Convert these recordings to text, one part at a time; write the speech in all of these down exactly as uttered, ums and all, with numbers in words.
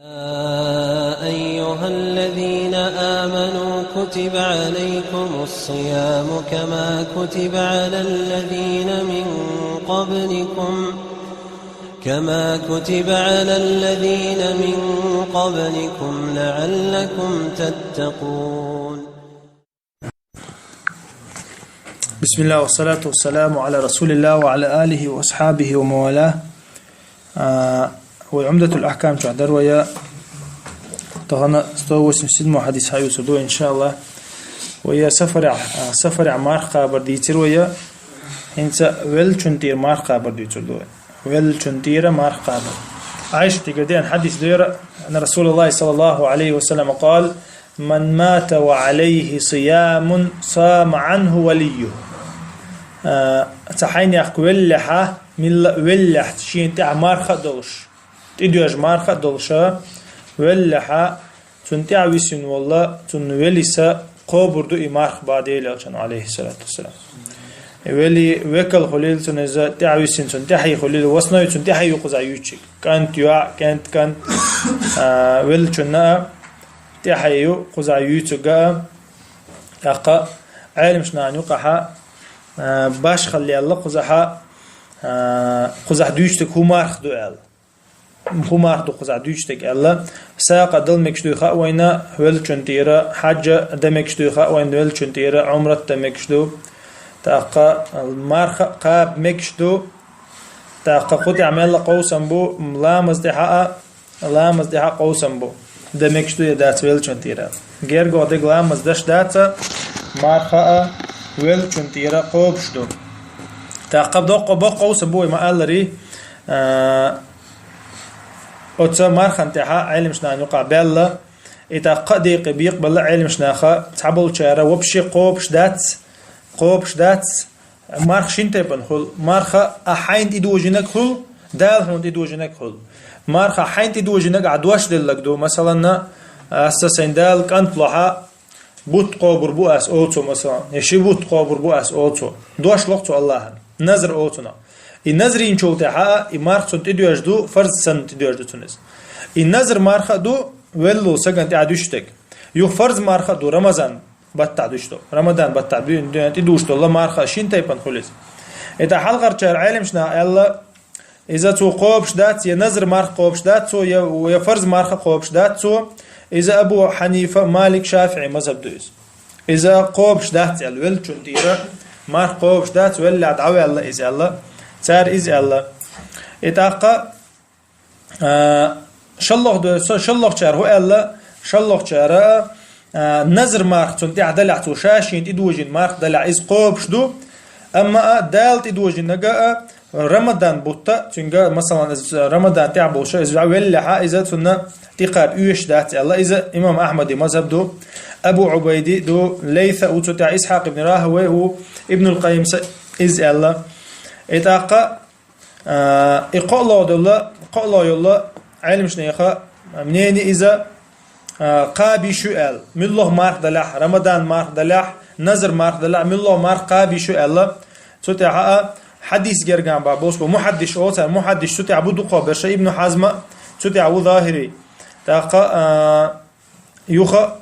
يا أيها الذين آمنوا كتب عليكم الصيام كما كتب على الذين من قبلكم كما كتب على الذين من قبلكم لعلكم تتقون. بسم الله والصلاة والسلام على رسول الله وعلى آله وأصحابه ومن والاه. А, вай Умдатул Ахкам чу дар вай, тахан сто восемьдесят седьмой хьадис хьаюцур ду, иншааллах. Вай сафарехь, а, сафарехь марха кхабар дийцир вай, хӀинца веллачун тӀера марха кхабар дийцур ду вай. Веллачун тӀера марха кхабар. Ӏайшатигара деана хьадис ду ер, أن رسول الله صلى الله عليه وسلم قال: من مات وعليه صيام صام عنه وليه. А, цхьа хьайнехк веллехьа, милла а веллехь, шена тӀехь марха а долуш, тӀедоьжна марха а долуша, веллехьа, цунна тӀехь висина волла, цунна велиса кхобур ду и марха, бах Делан Элчано, Ӏалайхиссалату вассалам. Вели векал хуьлийла цунна иза, тӀехь висина цунна тӀаьхье хуьлийла, в основном цунна тӀаьхье ю кхузахь юьйцург. КӀант йоӀ, кӀант, кӀант, а, веллачунна а тӀаьхье ю кхузахь юьйцург а, тӀаккха Ӏеламнахана юкъахьа, а, башхалла яьлла кхузахьа, а, кхузахь дуьйцург хӀун марха ду аьлла. ХӀун марха ду кхузахь дуьйцург аьлла. СагӀа дан мегаш дуй хаьа вайна веллачун тӀера, хьаьж дан мегаш дуй хаьа вайна веллачун тӀера, Ӏумрат дан мегаш ду. ТӀаккха марха а кхаба мегаш ду. ТӀаккха кху тӀехь мелла къовсам бу, ламаз тӀехьа а, ламаз тӀехьа а къовсам бу. Дан мегаш ду я дац веллачун тӀера. Герга дерг ламаз даш дац, марха а веллачун тӀера кхобуш ду. ТӀаккха доккха боккха къовсам бу вай ма-аллара, а, оцу мархан тӀехьа Ӏеламнахана юкъахь баьлла, и тӀаккха а декъе бекъабелла Ӏеламнаха, цхьаболчара вообще кхобуш дац, кхобуш дац, марха шина тайпана хуьлу, марха ахь хьайна тӀедожийнарг хуьлу, Дала хьуна тӀедожийнарг хуьлу. Марха ахь хьайна тӀедожийнарг ахь дош делларг ду, масалан, аса сайн Дала кӀант лохьа, бутт кхобур бу ас олу цо, масалан, я ши бутт кхобур бу ас олу цо. Дош лоху цо Аллахьана. Назр олу цунах. И назр йинчул тӀаьхьа а, и марха цунна тӀедоьжна ду, фарз санна тӀедоьжна ду цунна иза. И назр марха а ду, велла волу сагана тӀехь дуьсуш дерг. Юха фарз марха а ду, Рамазан баттахь дуьсуш ду. Рамадан баттахь дуьйна, дуьйна тӀедужуш долу марха а шина тайпана хуьлу иза. И тӀаккха хьалхарчара Ӏеламнаха аьлла, иза цо кхобуш дац, я назр марха кхобуш дац цо, я, я фарз марха кхобуш дац цо. Иза Абу Хьанифа, Малик, ШафиӀи мазхаб ду иза. Иза кхобуш дац аьлла, веллачун тӀера марха кхобуш дац, веллехь дӀаваьлла иза аьлла. Цара иза аьлла. И тӀаккха, а, шоллагӀ ду-, со-, шоллагӀчара хӀун аьлла, шоллагӀчара, а, назр марха цунна тӀехь далехь, цо ша шена тӀедожийна марха далехь, иза кхобуш ду, амма а Дала тӀедожийнарг а, Рамадан бутт а, цуьнга, масалан, иза Рамадан тӀехь болуш, иза веллехьа, иза цунна тӀекхаба оьшуш дац аьлла, иза имам Ахьмади мазхаб ду, Абу Ӏубайди ду, Лайса а ву цу тӀехь, Исхьакъ ибн Рахавайхи а ву, Ибнул Къаййима а иза аьлла. И тӀаккха, а, и кхоалгӀа долу, кхоалгӀа йолу Ӏеламнехан мнение иза, а, кхаба йиш ю аьлла. Муьлххачу марха далехь, Рамадан марха далехь, назр марха далехь, муьлххачу марха кхаба йиш ю аьлла. Цу тӀехь а хьадис гергахь бан болуш бу мухьаддиш олу цара, мухьаддиш цу тӀехь бу дукхах берш, Ибн Хьазма, цу тӀехь ву Захири. ТӀаккха, а, юха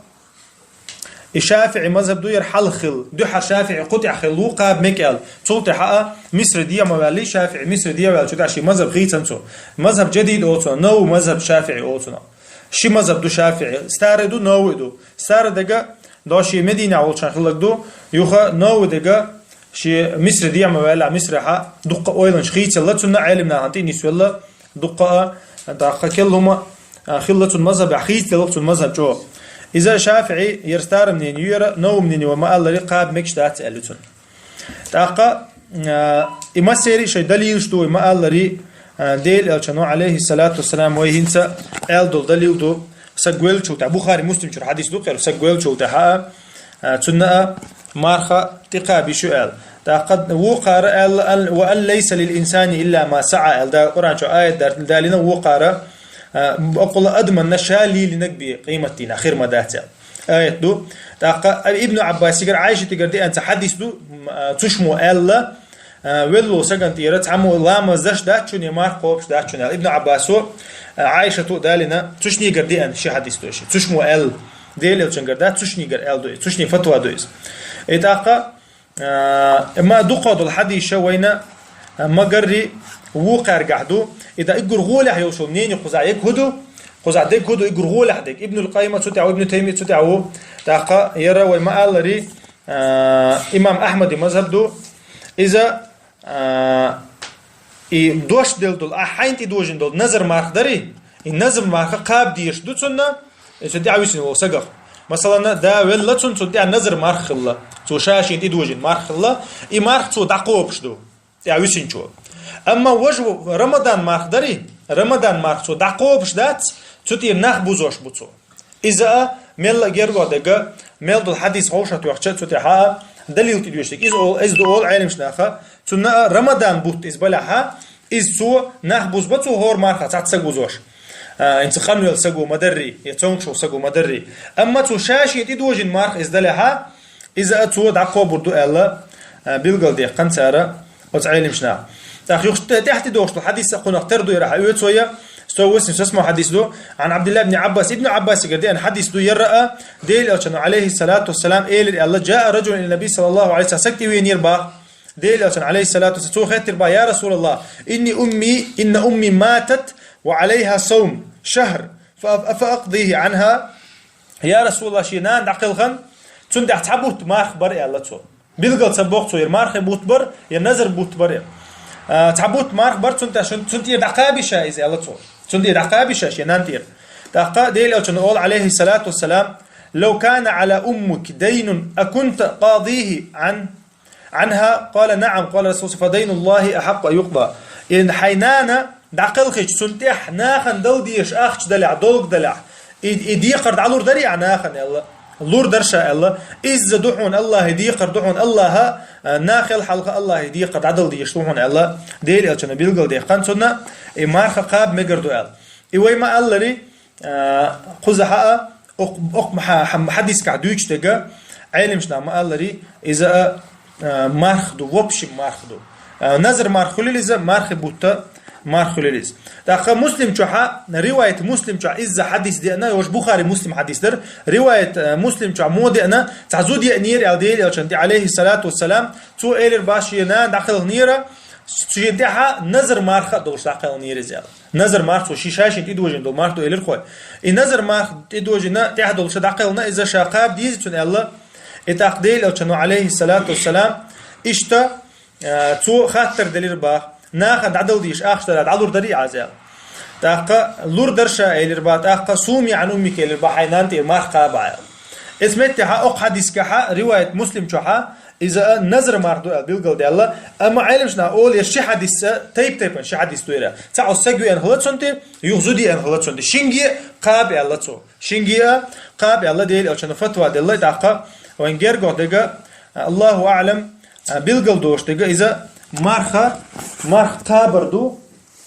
и ШафиӀи мазхаб ду яра хьалха хилла. Дуьххьара ШафиӀи кху тӀехь хилла ву, кхаба мега аьлла. Цул тӀаьхьа а Мисра дехьа ма ваьллий, ШафиӀи Мисра дехьа ваьлла, цу тӀехь шен мазхаб хийцина цо. Мазхаб жадид олу цунах, новый мазхаб ШафиӀи олу цунах. Ши мазхаб ду ШафиӀи. Старый ду, новый ду. Старый дерг, до шен Мединехь волчохь хилларг ду, юха новый дерг, шен Мисра дехьа ма ваьллий, Мисрахь дуккха ойланаш хийцаелла, цунна Ӏеламнахана тӀе нисвелла, дуккха а, тӀаккха керла хӀума, а, хилла цунна мазхабехь, хийцаделла цунна мазхаб чӀогӀа. Иза ШафиӀи, яра старый мнение ю яра, новый мнение вай ма-аллара, кхаба мегаш дац аьлла ю цунна. ТӀаккха, а, и массеран а шайн далилаш ду вай ма-аллара, а, Делан Элчано, Ӏалайхиссалату вассалам, вай хӀинца аьлла долу далил ду, саг веллачул тӀаьхьа, Бухари, Муслим чуьра хьадис ду кхера, саг веллачул тӀаьхьа а, а, цунна а марха тӀекхаба йиш ю аьлла. ТӀаккха вукхара аьлла, ал-, «Ва ан лайса лил инсани илла ма саӀа», аьлла, Дала Къуръан чу аят дар-, далийна вукхара, а, бакъволу адамна ша лелийнарг бен къематдийнахь хир ма дац аьлла. Аят ду. ТӀаккха Ибн Ӏаббасигара, Ӏайшатигара деана цхьа хьадис ду, м, а, цу шумо аьлла, а, велла волу сагана тӀера цхьаммо ламаз даш дац шуна, я марха кхобуш дац шуна аьлла. Ибн Ӏаббасо, Ӏайшата а далийна, цу шиннигара деана ши хьадис ду ши. Цу шиммо аьлла, Даьла Элчангара дац, цу шиннигара аьлла ду из, цу шиннега фатва ду из. И тӀаккха, а, ма дукха дола хьадис ша вайна, а, ма гарри вукхаьргахь ду. И да иггур гӀолехь йолчул нени кхуза ек хӀу ду, кхуза дег хӀу ду, иггур гӀолехь дег. Ибнул Къаййима цу тӀехь ву, Ибну Таймия цу тӀехь ву, тӀаккха яра вай ма аллари, а, имам Ахьмади мазхаб ду. Иза, а, и дош дел долу, а хьайна тӀедожина долу назар марха дари, и назар марха кхаба дезаш ду цунна, и цу тӀехь висина волу сагах. Масалан, да велла цунна, цу тӀехь назар марха хилла, цо ша шен тӀедожина марха хилла, и марха цо дӀакхобуш ду, тӀехь висинчо. Амма важа ву-, Рамадан марха дари, Рамадан марха цо дӀакхобуш дац, цу тӀера нах бузош бу цо. Иза а мелла а герго дега, мел долу хьадис хьовшахтоьхча цу тӀехьа а далил тӀедоьшург. Иза ол-, иза ду олу Ӏеламчу наха, цунна а Рамадан бутт иза балехьа, иза цо нах бузба цо хӀора марха цхьацца гузош. А, инца ханвел саго ма дарри, я цомгуш ву саго ма дарри. Амма цо ша шен тӀедожина марха иза далехьа, иза а цо дӀакхобур ду аьлла, а, билгалдехкан цара оцу Ӏеламчу наха. ТӀаккха юхаш тӀе-, тӀехь тӀедогӀуш долу хьадис а кхунах тера ду яра хьан оьцо я, сто восемьдесят восьмой хьадис ду, Ӏан Ӏабдилла ибн Ӏаббасига деана хьадис ду, яра а, Дела Элчано, алейхиссалату вассалам, элира аьлла, «Джаа раджулун иля наби саллаллаху алейхи ва саллям», саг тӀе венера бах, Дела Элчано, алейхиссалату вассалам, цо хеттира бах, «Я Расулаллах, инни умми, инна умми матат ва алейха саум шахр, фа, фа акъдихи анха». «Я Расулаллах, шен нана дӀакхелхина, цунна тӀехь цхьа бутт марха бара», аьлла цо. Билгал ца боху цо, яра мархи бутт бара, яра назар бутт бара. А, цхьа бутт марха бара, цунна тӀехь, цунна тӀера дӀакхаби ша иза, аьлла цо. Цунна тӀера дӀакхаби ша шен нана тӀера. ТӀаккха Дела Элчано олу, алейхиссалату вассалам, «Лав кана аля уммики дайнун, акунта къадихи ан, анха?» Къала: «Наам». Къала Расул: «Фа дайнуллахи ахьакъу ан юкъда». Ин хьайн нана дӀакхелхича, цунна тӀехь нахана дала дезаш ахча далехь, долг далехь, и, и декхар дӀалур дарий ахь нахана аьлла? Лур дара ша аьлла. Изза ду хьуна Аллахье декхар, ду хьуна Аллахьа, а, нахал хьалха Аллахье декхар дӀадала дезаш ду хьуна аьлла. Дела Элчано билгалдехкан цунна, и марха кхаба мегар ду аьлла. И вай ма аллари, а, кхузахьа а, окх-, окх-, ма хьа-, хьа-, хьадискахь дуьйцуш дега, Ӏеламчу наха ма аллари, иза а, а, марх ду, в общем марх ду. А, назар марх хуьлил иза, мархи бутта марх хуьлил иза. ТӀаккха Муслим чохьа, ривайт Муслим чохь изза хьадис деана, йош Бухари Муслим хьадис дара, ривайт, а, Муслим чохь мо деана, цхьа зуда еанера аьлла Дела Элчан тӀе, алейхиссалату вассалам, цо элира бах шен нана дӀакхелхнера, шен тӀехьа назар марха а долуш дӀакхелхнера иза аьлла. Назар марх цо ши ша шен тӀедожина долу марх ду элира хой. И назар марх тӀедожина тӀехь долуша дӀакхелхна иза ша кхаба деза цунна аьлла. И тӀаккха Дела Элчано, алейхиссалату вассалам, иштта, а, цо хаттар делира бах, нахана дӀадала дезаш ахча далахь дӀалур дарий ахь иза аьлла. ТӀаккха лур дара ша элира бах, тӀаккха суми ан уммики элира бах, хьайн нана тӀера марх кхаба аьлла. Эс меттехьа окх хьадискахьа, ривайт Муслим чохьа, иза а назар марх ду аьлла билгалдаьлла, амма Ӏеламчу наха олу, я ши хьадис а, тайп-тайпана ши хьадис ду яра. Цхьа оцу саг веана хила цунна тӀе, юха зуда еана хила цунна тӀе. Шинге а кхаба аьлла цо. Шинге а кхаба аьлла Дела Элчано фатва делла, тӀаккха вайн гергох дега, Аллаху аълам, билгалдош дега, иза марха, марх кхабар ду,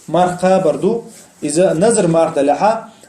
марх кхабар ду, иза назар марх далехьа,